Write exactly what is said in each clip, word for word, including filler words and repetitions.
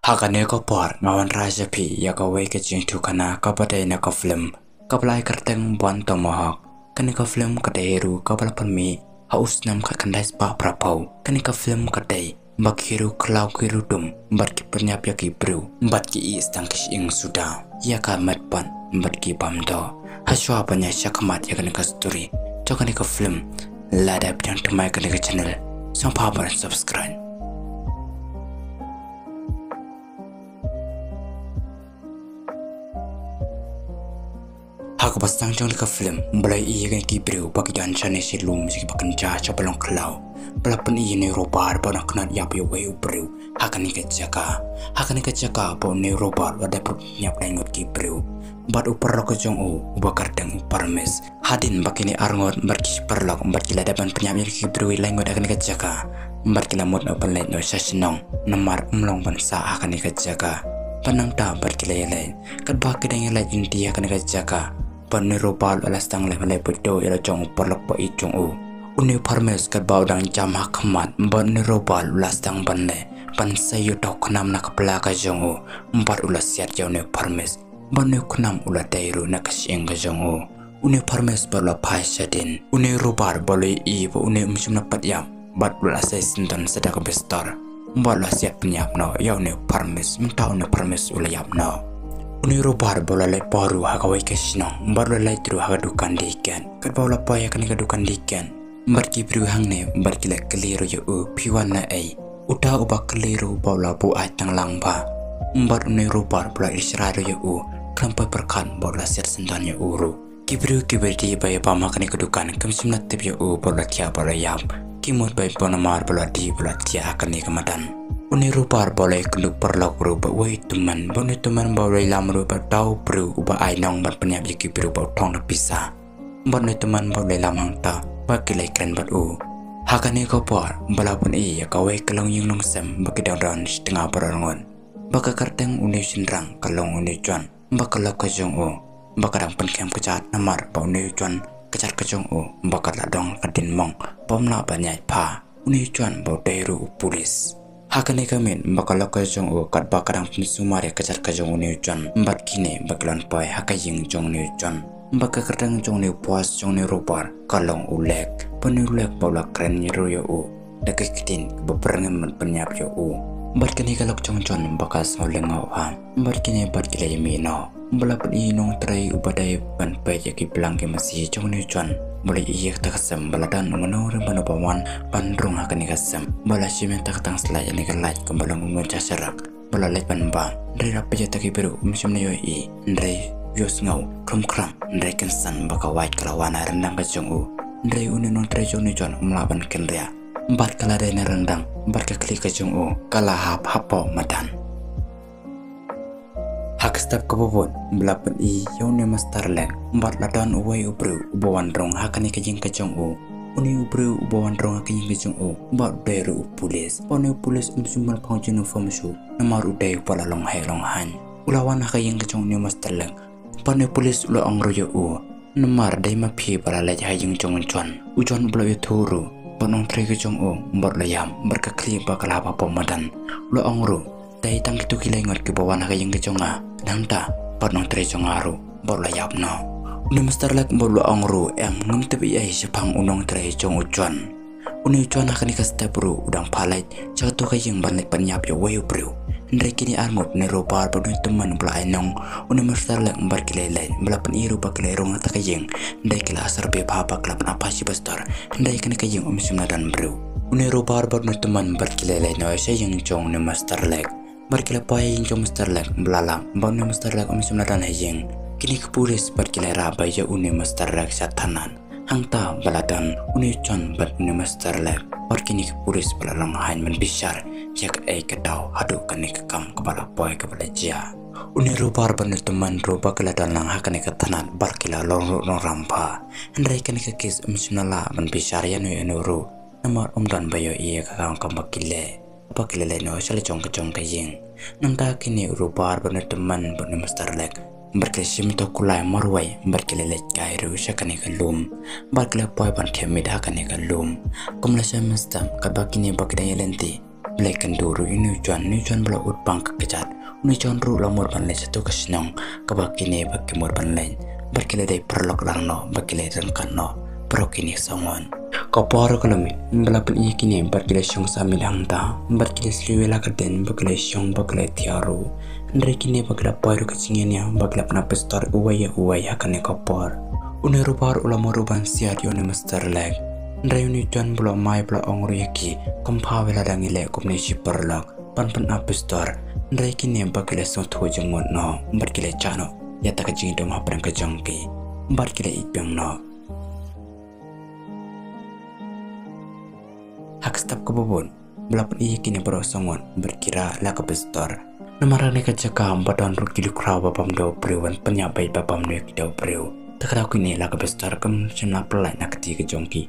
Ha kane ka por nga wanrah sha phi ïa kawei ka jingïathuhkhana kaba dei na ka film kaba la ai kyrteng Bun Tomahawk. Kane ka film ka dei ruh kaba la pynmih ha u snem khatkhyndai spah phraphew. Kane ka film ka dei ba ki riew khlaw ki riew dum bad ki pynïap ïa ki briew bad ki ïeh tang ki shyieng suda ïa ka met bad bad ki bam doh. Hashwa ban ïa shah khmat ïa kane ka story jong kane ka film, lada phi dang thymmai kane ka channel, sngewbha ban subscribe. Ha kaba sdang jong ka film ba la ïohi ïa ki briew ba ki don shane shi lum shi ba kynja sha ba long khlaw, ba la pyni ïa une u robber ba u dang kynnoh ïap ïa uwei u briew ha kane ka jaka. Ha kane ka jaka ba une u robber u la dep pynïap lai ngut ki briew bad u paralok ka jong u uba kyrteng u Parmes. Hadien ba kine arngut bad ki paralok bad ki la dep ban pynïap ïa ki briew lai ngut ha kane ka jaka bad ki la mut ban leit noh sha shnong namar ym long ban sah ha kane ka jaka. Bad nangta bad ki la ïaleit, katba ki dang ïaleit lynti ha kane ka jaka bad une u robber u la sdang leh ban leh buit ïa la jong u paralok ba ïeit jong u. Une u Parmes katba u dang jam ha khmat bad une u robber u la sdang ban leh ban sei ïa uta u khnam na ka pla ka jong u bad u la siat ïa une u Parmes. Bad une u khnam u la dei ruh na ka shyieng ka jong u. Une u Parmes bad u la phai shadien. Une u robber ba u la ïohi ba une um shym la pat ïap bad u la sei syndon sa da ka bistor bad u la siat pynïap noh ïa une u Parmes, mynta une u Parmes u la ïap noh. Une u robber ba u la leit poi ruh ha kawei ka shnong bad u la leit ruh ha ka dukan dih ket. Katba u la poi ha kane ka dukan dih ket bad ki briew hangne bad ki la kylli ruh ïa u, phi wan na ei? Uta uba kylli ruh ba u la buaid tang lang bha. Bad une u robber ba u la ïashrai ruh ïa u, khlem poi pyrkhat ba u la siat syndon ïa u ruh. Ki briew kiba dih ba ïa bam ha kane ka dukan kim shym la tip ïa u ba u la thiah ba u la ïap. Ki mut ba ïa bun namar ba u la dih ba u la thiah ha kane ka madan. Une u robber ba u la ïakynduh paralok ruh bad uwei u tymmen, bad une u tymmen ba u la ïalam ruh bad uta u briew uba ai nong ban pynïap ïa ki briew ba u thong da pisa. Bad une u tymmen ba u la ïalam hangta ba ki la ïakren bad u. Ha kane ka por ba la pyni ïa kawei ka longïing longsem ba ki dang don shi tnga baroh arngut. Ba ka kyrteng une u shynrang ka long une u John, ba ka lok ka jong u ba ka dang pynkham kjat namar ba une u John ka kjat ka jong u ba ka la don ka dien mong bym lah ban ïaid bha. Une u John ba u dei ruh u pulit. Ha kane ka miet ba ka lok ka jong u katba ka dang pynsumar ïa ka kjat ka jong une u John bad kine ba ki la wan poi ha ka ïing jong une u John. Ba ka kyrteng jong une u boss jong une u robber ka long u Lek. Bad une u Lek ba u la kren ruh ïa u da ka ktien kaba pyrngem ban pynïap ïa u. Bad kane ka lok jong u John ba ka sngew lyngngoh bha. Bad kine bad ki la ïamih noh. Ba la pyni ïa u nongtrei uba dei ban peit ïa ki blang ki masi jong une u John. Ba la ïohi ïa kata ka sem ba la don u nongrim ban wan ban rung ha kane ka sem. Ba la shim ïa kata ka tang slait ïa kane ka light kaba long kumno ka sharak. Ba la leit ban bam. Hynrei la peit ïa kata ki briew um shym la ïohi. Hynrei ïohsngew khrum khram. Hynrei kynsan ba ka wait ka la wan na ryndang ka jong u. Hynrei une u nongtrei jong une u John um lah ban kynriah. Bad ka la dei na ryndang bad ka khlieh ka jong u ka la hap hapoh madan. Ha ka step kaba bud ba la pyni ïa une u Mister Lek bad la don uwei u briew uba wan rung ha kane ka ïing ka jong u. Une u briew uba wan rung ha ka ïing ka jong u bad u dei ruh u pulit. Bad une u pulit um shym la phong uniform shuh namar u dei uba la long heh long haiñ. U la wan ha ka ïing ka jong une u Mister Lek. Bad une u pulit u la ong ruh ïa u, namar dei ma phi ba la leit ha ïing jong u John. U John u la ïathuh ruh bad u nongtrei ka jong u bad u la ïam bad ka khlieh ba ka la hap hapoh madan. U la ong ruh, dei tang kito ki lai ngut kiba wan ha ka ïing ka jong nga. Nangta bad u nongtrei jong nga ruh bad u la ïap noh. Une u Mister Lek bad u la ong ruh, em, ngam tip ei ei shaphang u nongtrei jong u John. Une u John ha kane ka step ruh u dang phah leit sha kato ka ïing ban leit pynïap ïa uwei u briew. Hynrei kine arngut, une u robber bad une u tymmen ba la ai nong, une u Mister Lek bad ki la leit, ba la pyni ruh ba ki la rung ha kata ka ïing. Hynrei ki la asar bha ba ki la pynap ha shi bastor. Hynrei kane ka ïing um shym la don briew. Une u robber bad une u tymmen bad ki la leit noh sha ïing jong une u Mister Lek. Bad ki la poi ha ïing jong u Mister Lek ba la lap, bad une u Mister Lek um shym la don ha ïing. Kine ki pulit bad ki la ïarap ïa une u Mister Lek sha thanat. Hangta ba la don une u John bad une u Mister Lek bad kine ki pulit ba la long haiñ ban bishar ïa kaei ka daw haduh kane ka kam kaba la poi kaba la jia. Une u robber bad une u tymmen ruh ba ki la don lang ha kane ka thanat bad ki la long ruh nongrim bha. Hynrei kane ka kes um shym la lah ban bishar ïano ïano ruh. Namar um don ba ïohi ïa ka kam kaba ki leh. Ba ki la leit noh sha la jong ka jong ka ïing. Nangta kine u robber bad une u tymmen bad une u Mister Lek bad ki la shim ïa uta u kulai marwei bad ki la leit kai ruh sha kane ka lum. Bad ki la poi ban thiah miet ha kane ka lum. Kum la shai mynstep katba kine ba ki dang ïaleit lynti, Balei kan dur ïa une u John, une u John ba la ut bang ka kjat. Une u John ruh la mut ban leit sha tu ka shnong kaba kine ba ki mut ban leit. Bad ki la dei paralok lang noh, ba ki la ryngkat noh. Baroh kine saw ngut. Ka por ka la mih, ba la pyni ïa kine bad ki la shong sa mih hangta. Bad ki la sliew ïa la ka dien ba ki la shong ba ki la thiah ruh. Hynrei kine ba ki la poi ruh ka jingïania ba ki la pynap pistol uwei ïa uwei ha kane ka por. Une u Robert u la mut ruh ban siat ïa une u Mister Lake. Hynrei une u John ba la mai ba la ong ruh ïa ki, kam pha wei lada ngi leh kumne shi paralok ban pynap pistol. Hynrei kine ba ki la sngewthuh jingmut noh bad ki la jah noh ïa kata ka jingdum hapdeng ka jong ki bad ki la ïeit biang noh. Ha ka step kaba bud, ba la pyni ïa kine baroh saw ngut bad ki rah la ka pistol. Namar ha kane ka jaka ba don ruh ki riewkhraw ba bam dohbriew ban pynïap beit ba bam noh ïa ki dohbriew. Te ka daw kine la ka pistol kam shym la pyllait na ka kti ka jong ki.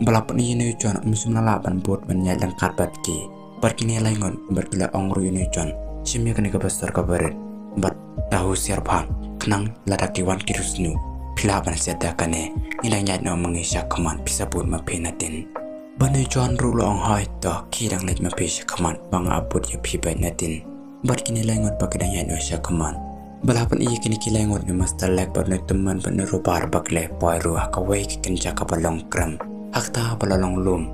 Ba la pyni ïa une u John um shym la lah ban bud ban ïaid lyngkot bad ki. Bad kine lai ngut bad ki la ong ruh ïa une u John, shim ïa kane ka pistol kaba rit bad da husiar bha, khnang lada ki wan ki riewsniew, phi lah ban siat da kane. Ngi dang ïaid noh ma ngi sha khmat, phi sa bud ma phi nadien. Bad une u John ruh u la ong, hooid to, khie dang leit ma phi sha khmat, ba nga bud ïa phi beit nadien. Bad kine lai ngut ba ki dang ïaid noh sha khmat, ba la pyni ïa kine ki lai ngut, une u Mister Lake bad une u Tymmen bad une u Robert ba ki la poi ruh ha kawei ka kynja kaba long krem. Ha kata ba la long lum,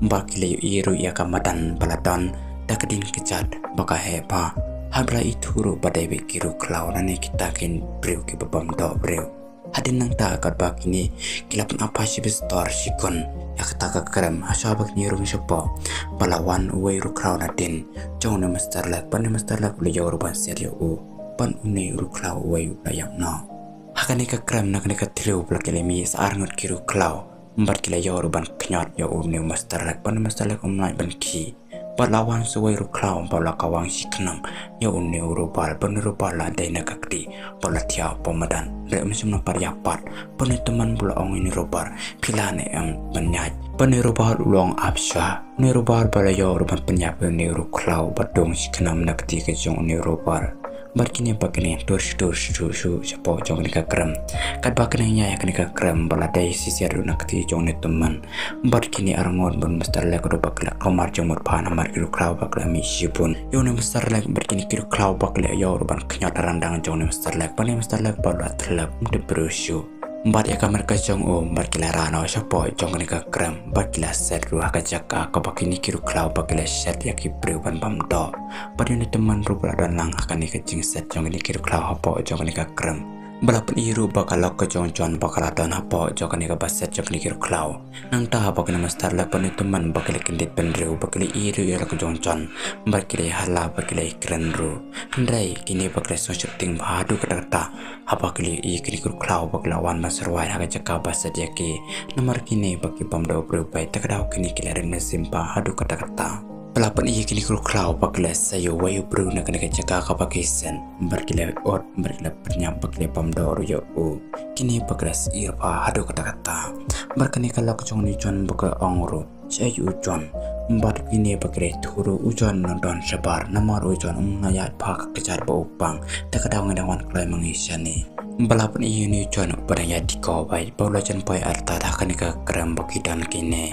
ba ki la ïohi ruh ïa ka madan ba la don da ka dien kjat ba ka heh bha. Haba la ithuh ruh ba dei beit ki riewkhraw lane kita ki briew kiba bam dohbriew. Hadien nangta katba kine ki la pynap shi pistol shi gun ïa kata ka krem, ha shuwa ba kine rung shapoh, ba la wan uwei u riewkhraw nadien jong une u Mister Lake. Bad une u Mister Lake u la ïoh ruh ban siat ïa u, bad une u riewkhraw uwei u la ïap noh. Ha kane ka krem, na kane ka thliew ba la ki la mih sa ar ngut ki riewkhraw. Bad ki la ïoh ruh ban khñiot ïa une u Mister Lake, bad une u Mister Lake um lah ban khie. Bad la wan sa uwei u riewkhraw ba la kawang shi khnam ïa une u Robert, bad une u Robert la dei na ka kti, bad la thiah hapoh madan. Hynrei um shym la pyrshah pat, bad une u Tymmen ba la ong ïa une u Robert, phi lah ne em ban ïaid? Bad une u Robert u la ong, ap shuwa. Une u Robert ba la ïoh ruh ban pynïap ïa une u riewkhraw ba dung shi khnam na ka kti ka jong une u Robert. Bad kine ba kine tur shu tur shu shu shapoh jong kane ka krem. Katba kine ïa kane ka krem ba la dei shisha ruh na ka kti jong une u Tymmen. Bad kine ar ngut bad une u Mister Lake ruh ba ki la kulmar jingmut bha namar ki riewkhraw ba ki la mih shibun ïa une u Mister Lake. Bad kine ki riewkhraw ba ki la ïoh ruh ban khñiot ryndang jong une u Mister Lake. Bad une u Mister Lake ba u la thlep, um tip briew shuh. Bad ïa ka met ka jong u, bad ki la rah noh shapoh jong kane ka krem, bad ki la set ruh ha ka jaka kaba kine ki riewkhraw ba ki la set ïa ki briew ban bam doh. Bad une u Tymmen ruh ba la don lang ha kane ka jingset jong kine ki riewkhraw hapoh jong kane ka krem. Ba la pyni ruh ba ka lok ka jong u John ba ka la don hapoh jong kane kaba set jong kine ki riewkhraw. Nangta haba kane u Mister Lake bad une u Tymmen ba ki la kyndit bynriew, ba ki la ïohi ruh ïa la ka jong u John, bad ki la ïa hala, ba ki la ïa kren ruh. Hynrei kine ba ki la sngewsheptieng bha haduh katta katta haba ki la ïohi kine ki riewkhraw ba ki la wan ban syrwai ha ka jaka ba set ïa ki. Namar kine ba ki bam dohbriew beit, te ka daw kine ki la rit mynsiem bha haduh katta katta. Ba la pyni ïa kine ki riewkhraw ba ki la sei ïa uwei u briew na kane ka jaka kaba ki set, bad ki la ot, bad ki la pynïap, bad ki la bam doh ruh ïa u. Kine ba ki la syier bha haduh katta katta. Bad kane ka lok jong une u John ba ka ong ruh, shaei u John? Bad kine ba ki la ïathuh ruh, u John u nang don shabar, namar u John um nang ïaid bha ha ka kjat ba u pang. Te ka daw ngi dang wan kloi ma ngi shane. Ba la pyni ïa une u John uba dang ïaid dih koh beit, ba u la jan poi artat ha kane ka krem ba ki don kine.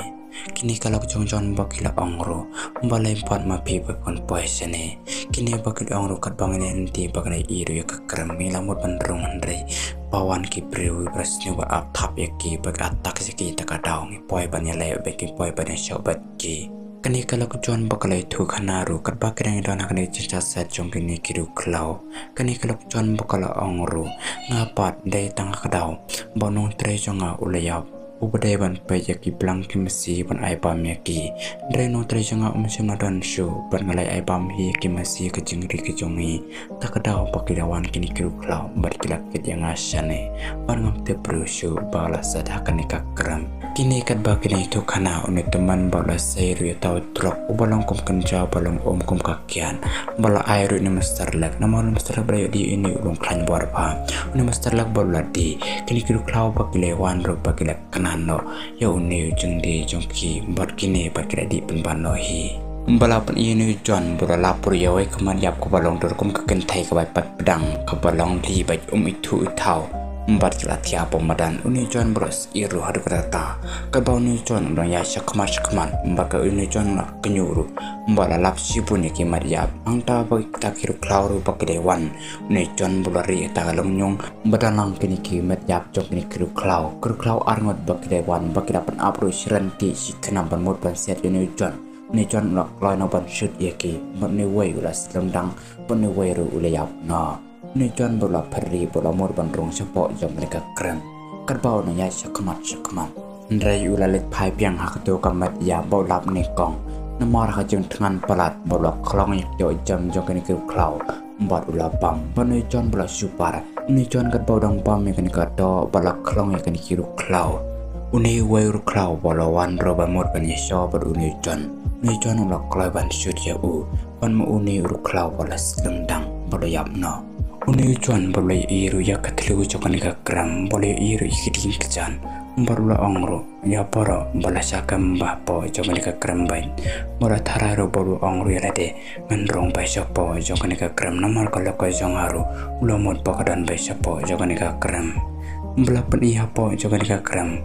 Kine ka lok jong u John ba ki la ong ruh, balei pat ma phi ba phi poi shane? Kine ba ki la ong ruh, katba ngi leit lynti ba ngi la ïohi ruh ïa ka krem, ngi la mut ban rung, hynrei ba wan ki briew ba sniew ba ap thap ïa ki, ba ki attack ïa ki, te ka daw ngi poi ban ïaleh bad ki, poi ban ïashoh bad ki. Kane ka lok u John ba ka la ïathuh khana ruh katba ki dang don ha kane ka jingshah set jong kine ki riewkhraw. Kane ka lok u John ba ka la ong ruh, nga pat dei tang ha ka daw ba u nongtrei jong nga u la ïap, uba dei ban peit ïa ki blang ki masi ban ai bam ïa ki. Hynrei u nongtrei jong nga um shym la don shuh, bad nga la ai bam hi ïa ki masi ha ka jingri ka jong ngi. Te ka daw ba ki la wan kine ki riewkhraw bad ki la kit ïa nga shane, bad ngam tip briew shuh ba la set ha kane ka krem. Kine katba ki dang ïathuh khana, une u tymmen ba u la sei ruh ïa uta u trok uba long kum kynja, ba long um kum ka kiad, ba la ai ruh ïa une u Mister Lake. Namar une u Mister Lake ba la ïoh dih ïa une u long khlaiñ bor bha. Une u Mister Lake ba u la dih, kine ki riewkhraw ba ki la wan ruh ba ki la kynnoh ïa une u jingdih jong ki bad kine ba ki la dih pynban noh hi. Ba la pyni ïa une u John ba u la lap ruh ïa kawei ka mat ïap kaba long dur kum ka kynthei kaba pat pdang, kaba long dih bad um ithuh ithaw. Bad ki la thiah hapoh madan, une u John ba la sih ruh haduh katta katta. Katba une u John u dang ïaid shakhmat shakhmat, bad ka une u John u la kynñiuh ruh, bad la lap shibun ïa ki met ïap. Hangta ba kita ki riewkhlaw ruh ba ki dei wan, une u John ba la rieh ha kata ka longñiong, ba dang lang kine ki met ïap jong kine ki riewkhlaw. Ki riewkhlaw arngut ba ki dei wan, ba ki la pynap ruh shi rynti shi khnam ban mut ban siat ïa une u John. Une u John u la kloi noh ban shoot ïa ki, bad une uwei u la slem dang, bad une uwei ruh u la ïap noh. Une u John ba u la pyrshah, ba u la mut ban rung shapoh jong kane ka krem. Katba u dang ïaid shakhmat shakhmat, hynrei u la leit phai biang ha kato ka met ïap ba u lap nyngkong. Namar ha ka jingthngan palat ba u la khlong ïa ka ïoh jem jong kane ki riewkhlaw, bad u la bam. Bad une u John ba u la shu par. Une u John katba u dang bam ïa kane ka doh ba la khlong ïa kane ki riewkhlaw, une uwei u riewkhlaw ba u la wan ruh ban mut ban ïashoh bad une u John. Une u John u la kloi ban shoot ïa u, bad ma une u riewkhlaw ba u la slem dang, ba u la ïap noh. Une u John ba u la ïohi ruh ïa ka thliew jong kane ka krem, ba u la ïohi ruh ïa ki dieng ki jan, bad u la ong ruh ïa baroh ba la shah kem bha hapoh jong kane ka krem bad, bad u la tharai ruh bad u la ong ruh ïa lade, ngan rung beit shapoh jong kane ka krem, namar ka lok ka jong nga ruh u la mut ba ka don beit shapoh jong kane ka krem. Ba la pyni hapoh jong kane ka krem,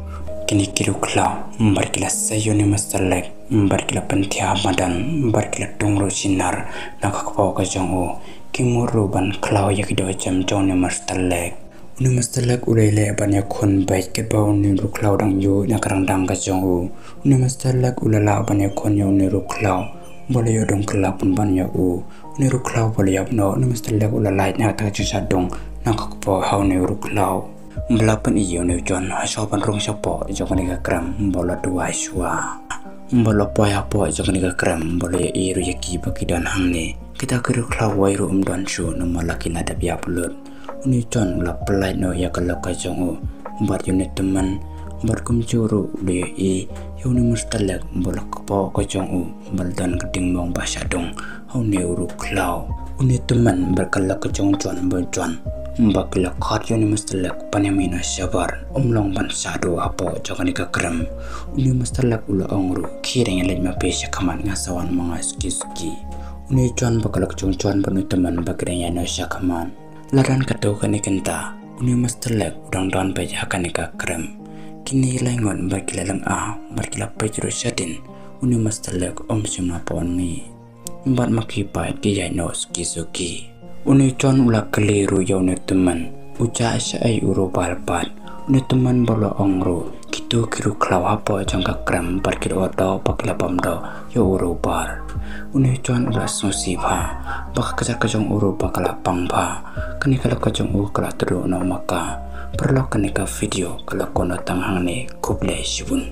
kine ki riewkhlaw bad ki la sei ïa une u Mister Leg, bad ki la pynthiah ha madan, bad ki la dung ruh shinar na ka kpoh ka jong u. Ki mut ruh ban khlaw ïa ki doh jem jong une u Mister Leg. Une u Mister Leg u la leh ban ïakhun beit katba une u riewkhlaw u dang ïuh na ka ryngdang ka jong u. Une u Mister Leg u la lah ban ïakhun ïa une u riewkhlaw, ba u la ïoh dang kylla pynban ïa u. Une u riewkhlaw ba u la ïap noh, une u Mister Leg u la lait na kata ka jingshah dung na ka kpoh ha une u riewkhlaw. Ba la pyni ïa une u John ha shuwa ban rung shapoh jong kane ka krem, ba u la duwai shuwa. Ba u la poi hapoh jong kane ka krem, ba u la ïohi ruh ïa ki ba ki don hangne. Kita ki riewkhlaw wei ruh ym don shuh namar la ki la dep ïap lut. Une u John u la pyllait noh ïa ka lok ka jong u, bad ïa une u tymmen, bad kumjuh ruh u la ïohi ïa une u Mister Leg ba u la kpoh ka jong u, ba la don ka diengmong ba shah dung ha une u riewkhlaw. Une u tymmen bad ka lok ka jong u John ba u John, ba ki la khot ïa une u Mister Leg ban ïa mih noh shabar, ym long ban shah duh hapoh jong kane ka krem. Une u Mister Leg u la ong ruh, khie dang ïaleit ma phi shakhmat, nga sa wan ma nga suki suki. Une u John bad ka lok ka jong u John bad une u tymmen ba ki dang ïaid noh shakhmat. La don katto katne kynta, une u Mister Leg u dang don beit ha kane ka krem. Kine lai ngut bad ki la lyngngoh, bad ki la peit ruh shadien, une u Mister Leg um shym la poi mih. Bad ma ki pat ki ïaid noh suki suki. Une u John u la kylli ruh ïa une u tymmen, u jah shaei u Rubal pat. Une u tymmen ba u la ong ruh, kito ki riewkhlaw hapoh jong ka krem bad ki la ot doh ba ki la bam doh ïa u Rubal. Une u John u la sngewsih bha ba ka kjat ka jong u Rubal ka la pang bha. Kane ka lok ka jong u ka la tyrduh noh ma ka. Paralok, kane ka video ka la kut noh tang hangne, khublei shibun.